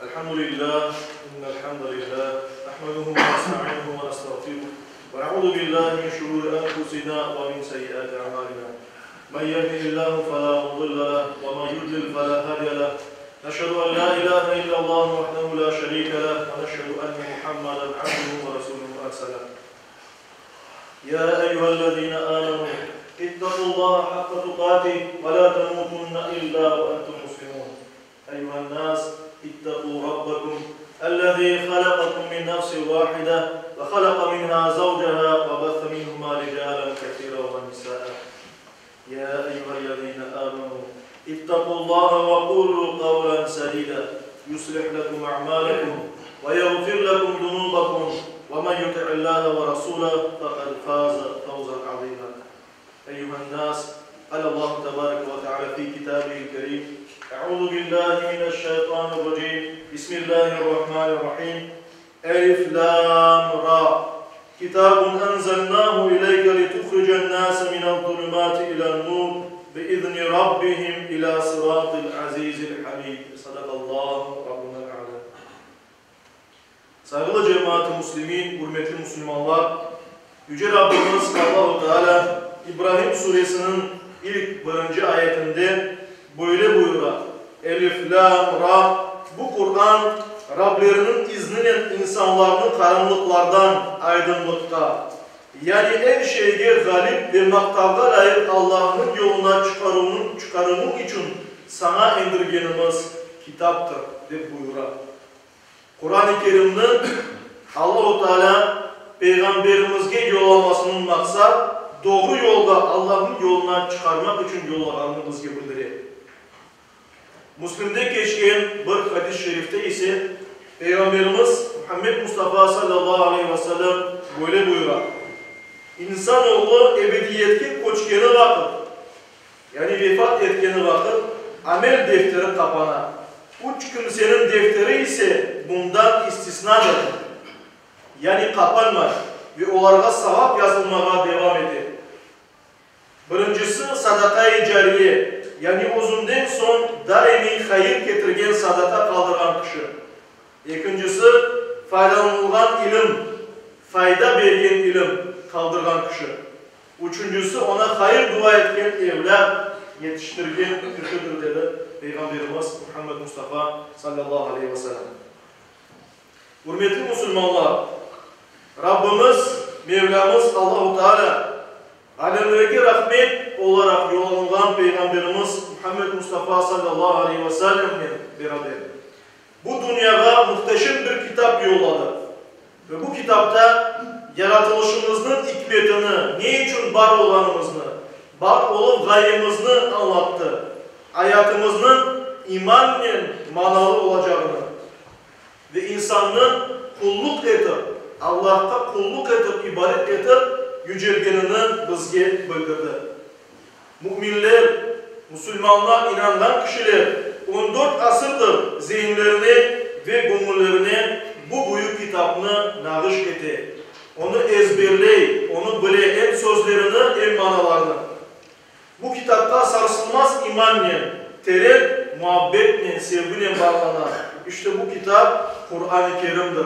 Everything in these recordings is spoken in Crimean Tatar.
الحمد لله إن الحمد لله نحمده ونستعينه ونستغفره ونعوذ بالله من شرور أنفسنا ومن سيئات أعمالنا من يهده الله فلا مضل له ومن يضلل فلا هادي له نشهد أن لا إله إلا الله وحده لا شريك له ونشهد أن محمدا عبده ورسوله أرسله يا أيها الذين آمنوا اتقوا الله حق تقاته ولا تموتن إلا وأنتم مسلمون أيها الناس اتقوا ربكم الذي خلقكم من نفس واحدة وخلق منها زوجها وبث منهما رجالا كثيرا ونساء يا أيها الذين آمنوا اتقوا الله وقولوا قولا سديدا يصلح لكم أعمالكم ويغفر لكم ذنوبكم ومن يطع الله ورسوله فقد فاز فوزا عظيما أيها الناس قال الله تبارك وتعالى في كتابه الكريم أعوذ بالله من الشيطان الرجيم بسم الله الرحمن الرحيم ألف لام را كتاب أنزلناه إليك لتخرج الناس من الظلمات إلى النور بإذن ربهم إلى صراط العزيز الحميد صدق الله ربنا الأعلى Sayğılı cemaat-ı müslimin, ürmetli musulmanlar, Yüce Rabbimiz Allahu Teala İbrahim suresiniñ ilk birinci ayetinde böyle buyura, Elif, Lâm, Ra, bu Quran Rableriniñ izninen insanlarnı qaranlıqlardan aydınlıqqa, yani er şeyge ğalip ve maqtavğa lâyıq Allahnıñ yoluna çıqaruvnıñ çıqaruvıñ içün saña endirgenimiz kitaptır, dep buyura. Quran-ı Kerimni Allahu Teala Peyğamberimizge yollamasınıñ maqsat, doğru yolğa, Allahnıñ yoluna çıqarmaq içün yollağanını bizge bildire. Müslimde keçken bir hadis-i şerifte ise Peyğamberimiz Muhammed Mustafa sallallahu aleyhi ve sellem böyle buyura, İnsan oğlu ebediyetke köçkeni vaqıt, Yani vefat etkeni vaqıt amel defteri qapana. Üç kimseniñ defteri ise bundan istisnadır, yani qapanmay ve olarğa savap yazılmağa devam ete. Birincisi, sadaqa-i cariye, yani özünden soñ daimiy hayır ketirgen sadaqa qaldırğan kişi. Ekincisi, faydalanılğan ilim, fayda bergen ilim, qaldırğan kişi. Üçüncisi, oña hayır dua etken evlât yetiştirgen kişidir, dedi Peyğamberimiz Muhammed Mustafa salâllahu aleyhi ve selâm. Ürmetli musulmanlar, Rabbimiz, Mevlâmız Allahu Tealâ alemlerge rahmet olaraq yollanılğan Peyğamberimiz Muhammed Mustafa salâllahu aleyhi ve sellemnen beraber bu dünyağa muhteşem bir kitap yolladı ve bu kitapta yaratılışımıznıñ ikmetini, ne içün bar olğanımıznı, bar oluv ğayemizni añlattı, ayatımıznıñ imannen manalı olacağını ve insannıñ qulluq etip, Allahqa qulluq etip, ibadet etip yücelgenini bizge bildirdi. Müminler, musulmanlar, inanğan kişiler on dört asırdır zeinlerine ve göñüllerine bu büyük kitapnı nağış ete, onı ezberley, onı bile, em sözlerini, em manalarını. Bu kitapqa sarsılmaz imannen, teren muabbetnen, sevginen bağlana. İşte bu kitap Quran-ı Kerimdir.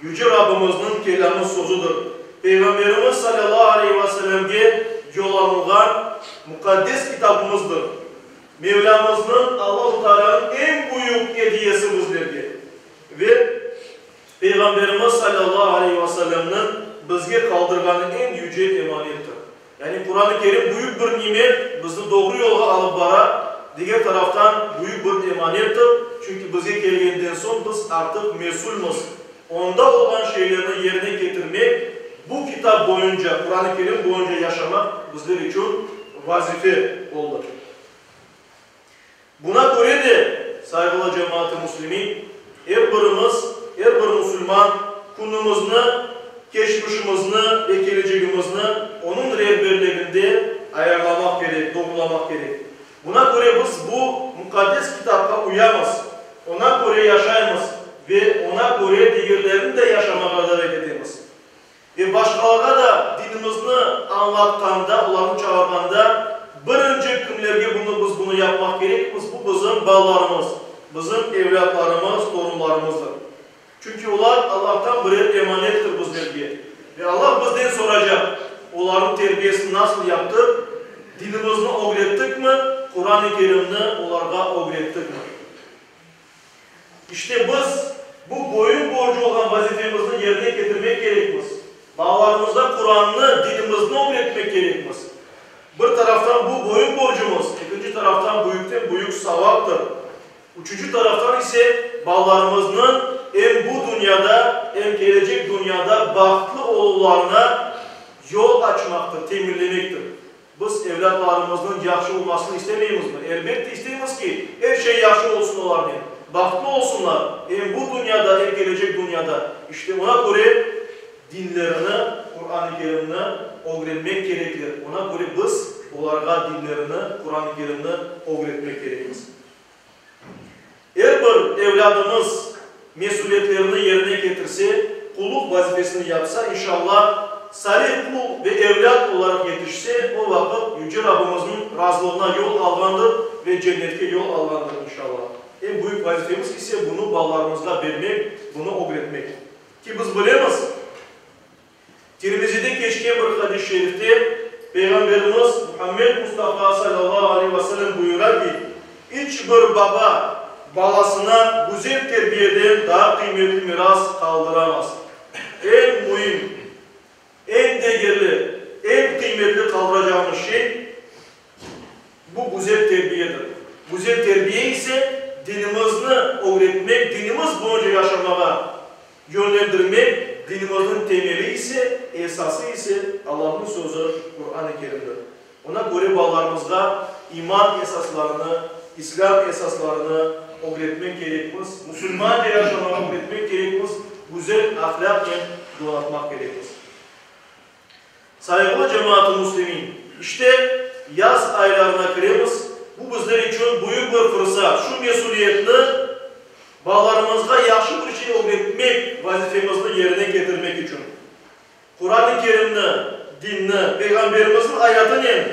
Yüce Rabbimizniñ kelâmı, sözüdir. Peyğamberimiz salâllahu aleyhi ve sellemge yollanılğan muqaddes kitabımızdır. Mevlâmıznıñ, Allahu Tealânıñ eñ büyük ediyesi bizlerge ve Peyğamberimiz salâllahu aleyhi ve sellemniñ bizge qaldırğanı eñ yüce emanettir. Yani Quran-ı Kerim büyük bir nimet, bizni doğru yolğa alıp bara, diger taraftan büyük bir emanettir, çünki bizge kelgenden soñ biz artıq mesülmiz onda olğan şeylerni yerine ketirmek, bu kitap boyunca, Quran-ı Kerim boyunca yaşamaq bizler içün vazife oldı. Buna köre de, sayğılı cemaat-ı müslimin, er birimiz, er bir musulman künümizni, keçmişimizni ve kelecegimizni onıñ rehberliginde ayarlamaq kerek, doğrulamaq kerek. Buna köre biz bu muqaddes kitapqa uyamız, oña köre yaşaymız ve oña köre digerlerini de yaşamağa davet etemiz. Ve başqalarğa da dinimizni añlatqanda, olarnı çağırğanda, birinci kimlerge bunı biz bunı yapmaq kerekmiz, bu bizim balalarımız. bizim evlâtlarımız, torunlarımızdır. Çünki olar Allahtan birer emanettir bizlerge. Ve Allah bizden soracaq, olarnıñ terbiyesini nasıl yaptıq, dinimizni ögrettikmi, Quran-ı Kerimni olarğa ögrettikmi? İşte biz bu boyun borcu olğan vazifemizni yerine ketirmek kerekmiz. Balalarımızğa Qurannı, dinimizni ögretmek kerekmiz. Bir taraftan bu boyun borcumız, ekinci taraftan büyükten büyük savaptır. Üçünci taraftan ise balalarımıznıñ em bu dünyada, em kelecek dünyada bahtlı oluvlarına yol açmaqtır, teminlemektir. Biz evlâtlarımıznıñ yahşı olmasını istemeyimizmi? Elbette isteymiz ki, er şey yahşı olsun olarnen, bahtlı olsunlar em bu dünyada, em kelecek dünyada. İşte oña köre dinlerini, Quran-ı Kerimni ögrenmek kerekler. Oña köre biz olarğa dinlerini, Quran-ı Kerimni ögretmek kerekmiz. Er bir evlâdımız mesüliyetlerini yerine ketirse, qulluq vazifesini yapsa, inşallah, salih qul ve evlât olaraq yetişse, o vaqıt Yüce Rabbimizniñ razılığına yol alğandır ve cennetke yol alğandır, inşallah. Eñ büyük vazifemiz ise bunı balalarımızğa bermek, bunı ögretmek. Ki biz bilemiz, Tirmizide keçken bir hadis-i şerifte Peyğamberimiz Muhammed Mustafa salâllahu aleyhi ve sellem buyura ki, İç bir baba balasına güzel terbiyeden daa qıymetli miras qaldıramaz. Eñ müim, eñ degerli, eñ qıymetli qaldıracağımız şey, Bu güzel terbiyedir. Güzel terbiye ise dinimizni ögretmek, dinimiz boyunca yaşamağa yönlendirmek, dinimizniñ temeli ise, esası ise Allahnıñ sözü, Quran-ı Kerimdir. Ona köre balalarımızğa iman esaslarını, İslâm esaslarını ögretmek kerekmiz, musulmanca yaşamağa ögretmek kerekmiz, güzel ahlâqnen donatmaq kerekmiz. Sayğılı cemaat-ı müslimin! İşte, yaz aylarına kiremiz, bu bizler içün büyük bir fırsat, şu mesüliyetni balalarımızğa yahşı bir şey ögretmek vazifemizni yerine ketirmek içün. Quran-ı Kerimni, dinni, Peyğamberimizniñ ayatınen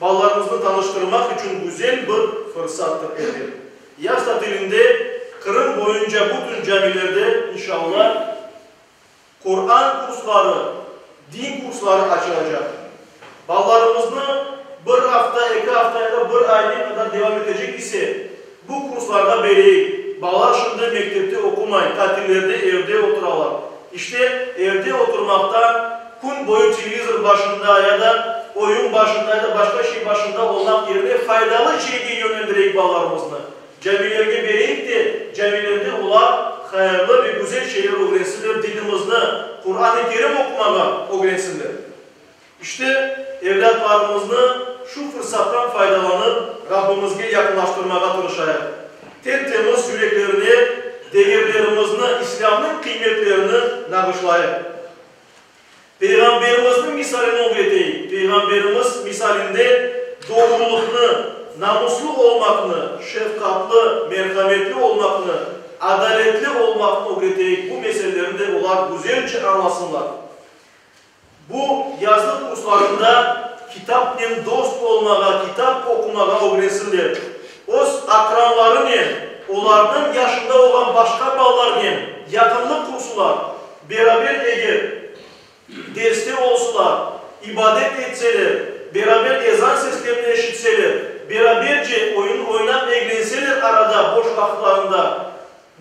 balalarımıznı tanıştırmaq içün güzel bir fırsattır, elbet. Yaz tatilinde Qırım boyunca bütün camilerde, inşallah, Quran kursları, din kursları açılacaq. Balalarımıznı bir afta, eki afta ya da bir ay ne qadar devam etecek ise, bu kurslarğa bereyik. Balalar şimdi mektepte oqumay, tatillerde evde oturalar. İşte, evde oturmaqtan, kün boyu televizor başında ya da oyun başında ya da başqa şey başında olmaq yerine faydalı şeyge yönlendireyik balalarımıznı. Camilerge bereyik de, camilerde olar hayırlı ve güzel şeyler ögrensinler, dinimizni, Quran-ı Kerim oqumağa ögrensinler. İşte, evlâtlarımıznı şu fırsattan faydalanıp, Rabbimizge yaqınlaştırmağa tırışayıq. Ter-temiz yüreklerine degerlerimizni, İslâmnıñ qıymetlerini nağışlayıq. Peyğamberimizniñ misalini ögreteyik. Peyğamberimiz misalinde doğrulıqnı, namuslı olmaqnı, şefqatlı, merhametli olmaqnı, adaletli olmaqnı ögreteyik, bu meselelerni de olar güzelce añlasınlar. Bu yazlıq kurslarında kitapnen dost olmağa, kitap oqumağa ögrensinler. Öz aqranlarınen, olarnıñ yaşında olğan başqa balalarnen yaqınlıq qursular. Beraber eger derste olsalar, ibadet etseler, beraber ezan seslerini eşitseler, beraberce oyun oynap eglenseler arada boş vaqıtlarında,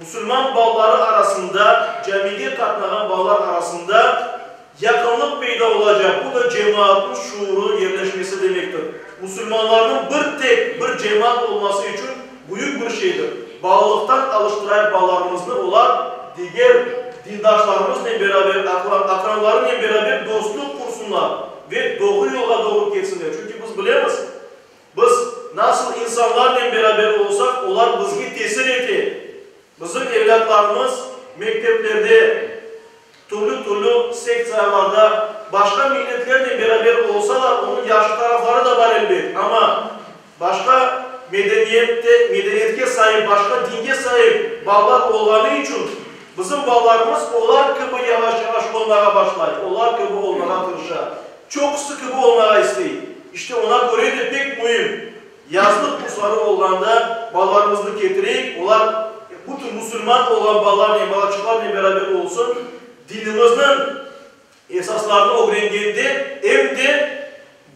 musulman balaları arasında, camige qatnağan balalar arasında yaqınlıq peyda olacaq, bu da cemaatnıñ şuurı yerleşmesi demektir. Musulmanlarnıñ bir tek bir cemaat olması içün büyük bir şeydir. Balalıqtan alıştırayıq balalarımıznı, olar diger dindaşlarımıznen beraber, aqranlarınen beraber dostluq qursunlar ve doğru yolğa doğru ketsinler. Çünki biz bilemiz, biz nasıl insanlarnen beraber olsaq, olar bizge tesir ete. Bizim evlâtlarımız mekteplerde, türlü-türlü sektsiyalarda başqa milletlernen beraber olsalar, onıñ yahşı tarafları da bar elbet, amma başqa medeniyette, medeniyetke saip, başqa dinge saip balalar olğanı içün bizim balalarımız olar kibi yavaş-yavaş olmağa başlay, olar kibi olmağa tırışa, çoqusı kibi olmağa istey. İşte oña köre de pek müim, Yazlıq kursları olğanda. balalarımıznı ketireyik, olar bütün musulman olğan balalarnen, balaçıqlarnen beraber olsun, dinimizniñ esaslarını ögrengende, em de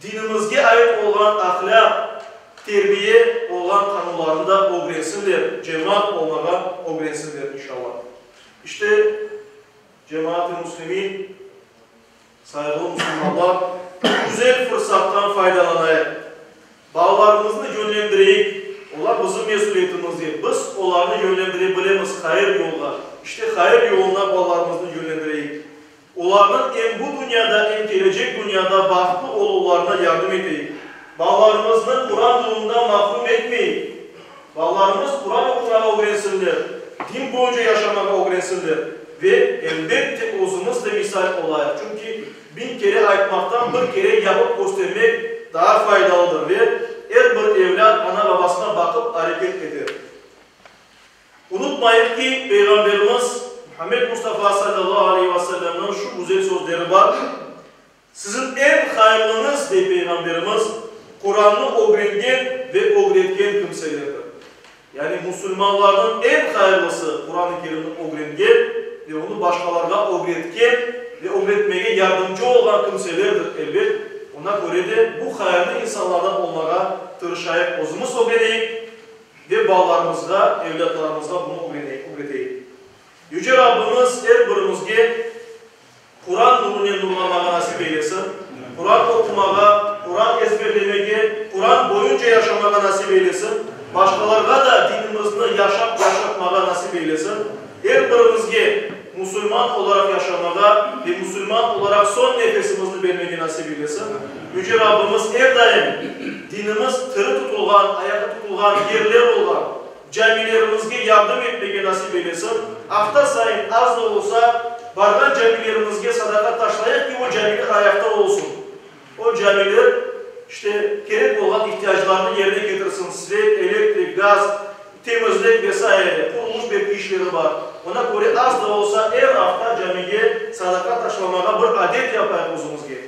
dinimizge ait olğan ahlâq, terbiye olğan qanunlarnı da ögrensinler, cemaat olmağa ögrensinler, inşallah. İşte, cemaat-i müslimin, Sayğılı musulmanlar, bu güzel fırsattan faydalanayıq, balalarımıznı yönlendireyik, olar bizim mesüliyetimizde, biz olarnı yönlendire bilemiz hayır yolğa, işte hayır yoluna balalarımıznı yönlendireyik, olarnıñ em bu dünyada, em kelecek dünyada bahtlı oluvlarına yardım eteyik, balalarımıznı Quran nurundan mahrum etmeyik, balalarımız Quran oqumağa ögrensinler, din boyunca yaşamağa ögrensinler. Ve, elbette, özümiz de misal olayıq, çünki biñ kere aytmaqtan bir kere yapıp köstermek daa faydalıdır ve er bir evlât ana-babasına baqıp areket eter. Unutmayıq ki, Peyğamberimiz Muhammed Mustafa salâllahu aleyhi ve sellemniñ şu güzel sözleri bar, Siziñ eñ hayırlıñız, dey Peyğamberimiz, Qurannı ögrengen ve ögretken kimselerdir. Yani musulmanlarnıñ eñ hayırlısı Quran-ı Kerimni ögrengen ve onı başqalarğa ögretken ve ögretmege yardımcı olğan kimselerdir, elbet, ona köre de bu hayırlı insanlardan olmağa tırışayıq, özümiz ögreneyik ve balalarımızğa, evlâtlarımızğa bunı ögreteyik. Yüce Rabbimiz er birimizge Quran nurunen nurlanmağa nasip eylesin, Quran oqumağa, Quran ezberlemege, Quran boyunca yaşamağa nasip eylesin, başqalarğa da dinimizni yaşap yaşatmağa nasip eylesin, er birimizge musulman olaraq yaşamağa ve musulman olaraq soñ nefesimizni bermege nasip eylesin. Yüce Rabbimiz er daim dinimiz tiri tutulğan, ayaqta tutulğan yerler olğan Camilerimizge yardım etmege nasip eylesin. Afta sayın az da olsa, barğan camilerimizge sadaqa taşlayıq ki, o camiler ayaqta olsun. O camiler, işte, kerek olğan ihtiyaclarnı yerine ketirsin, svet, elektrik, gaz, temizlik ve saire, quruluş belki işleri bar. Ona köre az da olsa er afta camige sadaqa taşlamağa bir adet yapayıq özümizge.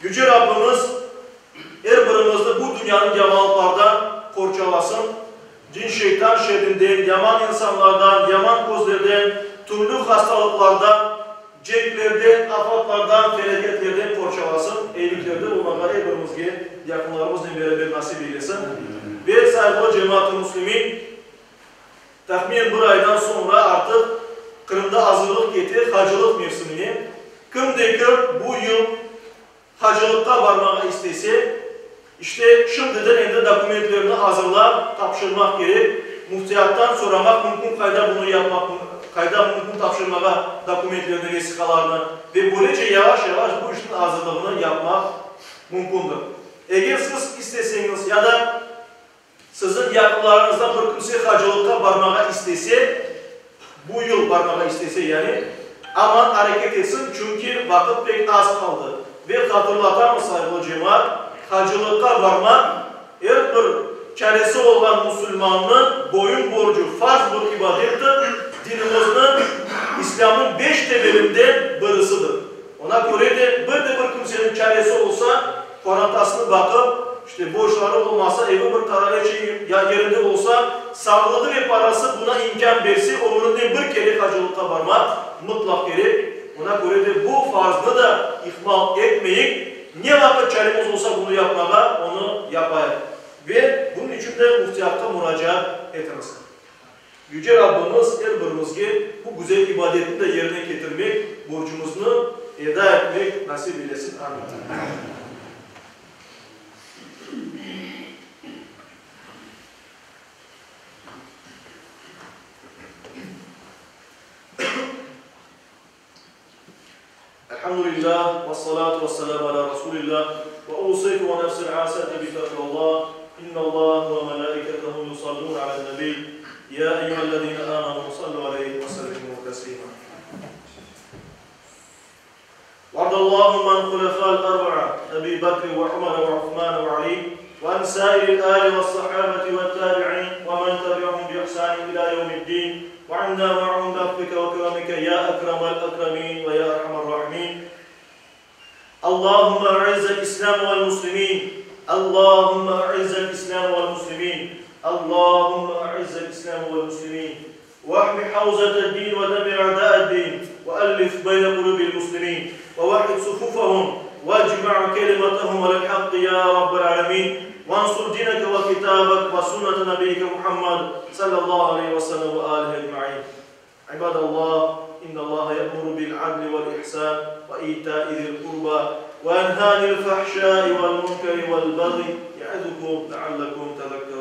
Yüce Rabbimiz er birimizni bu dünyanıñ yamanlıqlardan qorçalasın, cin-şeytan şerrinden, yaman insanlardan, yaman közlerden, türlü hastalıqlardan, cenklerden, afatlardan, felâketlerden qorçalasın, eyiliklerde olmağa er birimizge yaqınlarımıznen beraber nasip eylesin. Ve sayğılı cemaat-ı müslimin, Tahminen bir aydan soñra artıq Qırımda azırlıq kete hacılıq mevsimine. Kim de kim bu yıl hacılıqqa barmağa istese, işte şimdiden endi dokumentlerini azırlap tapşırmaq kerek. Müftiyattan soramaq mümkün qayda bunı yapmaq, qayda mümkün tapşırmağa dokumentlerni, vesiqalarnı ve böylece yavaş-yavaş bu işniñ azırlığını yapmaq mümkündir. Eger siz isteseñiz ya da Siziñ yaqınlarıñızdan bir kimse hacılıqqa barmağa istese, bu yıl barmağa istese yani, aman areket etsin, çünki vaqıt pek az qaldı. Ve hatırlatamız, sayğılı cemaat, hacılıqqa barmaq, er bir çaresi olğan musulmannıñ boyun borcu, farz bir ibadettir, dinimizniñ, İslâmnıñ beş temelinden birisidir. Ona köre de, bir de bir kimseniñ çaresi olsa, qorantasını baqıp, işte, borcları olmasa, evi bir qararı ya yerinde olsa, sağlığı ve parası buna imkân berse, ömründe bir kere hacılıqqa barmaq mıtlaq kerek. Ona köre de, bu farznı da ihmal etmeyik, ne vaqıt çaremiz olsa bunı yapmağa, onı yapayıq. Ve bunıñ içün de müftiyatqa muracaat etiñiz. Yüce Rabbimiz er birimizge bu güzel ibadetni de yerine ketirmek, borcumıznı eda etmek nasip eylesin. Amin. Elhamdülillah, vessalatu vesselam ala Rasulillah, ve usaykum ve nefsil asati bi takvallah, innallaha ve melaiketehu yusallun alen nebi, ya eyyühellezine amenu sallu aleyhi ve sellimu teslima. وارض اللهم عن خلفاء الأربعة أبي بكر وعمر وعثمان وعلي وعن سائر الآل والصحابة والتابعين ومن تبعهم بإحسان إلى يوم الدين وعنا معهم بعفوك وكرمك يا أكرم الأكرمين ويا أرحم الراحمين اللهم أعز الإسلام والمسلمين اللهم أعز الإسلام والمسلمين اللهم أعز. حوزة الدين ودمر أعداء الدين وألف بين قلوب المسلمين ووحد صفوفهم واجمع كلمتهم على الحق يا رب العالمين وانصر دينك وكتابك وسنة نبيك محمد صلى الله عليه وسلم وآله أجمعين عباد الله إن الله يأمر بالعدل والإحسان وإيتاء ذي القربى وينهى عن الفحشاء والمنكر والبغي يعظكم لعلكم تذكرون.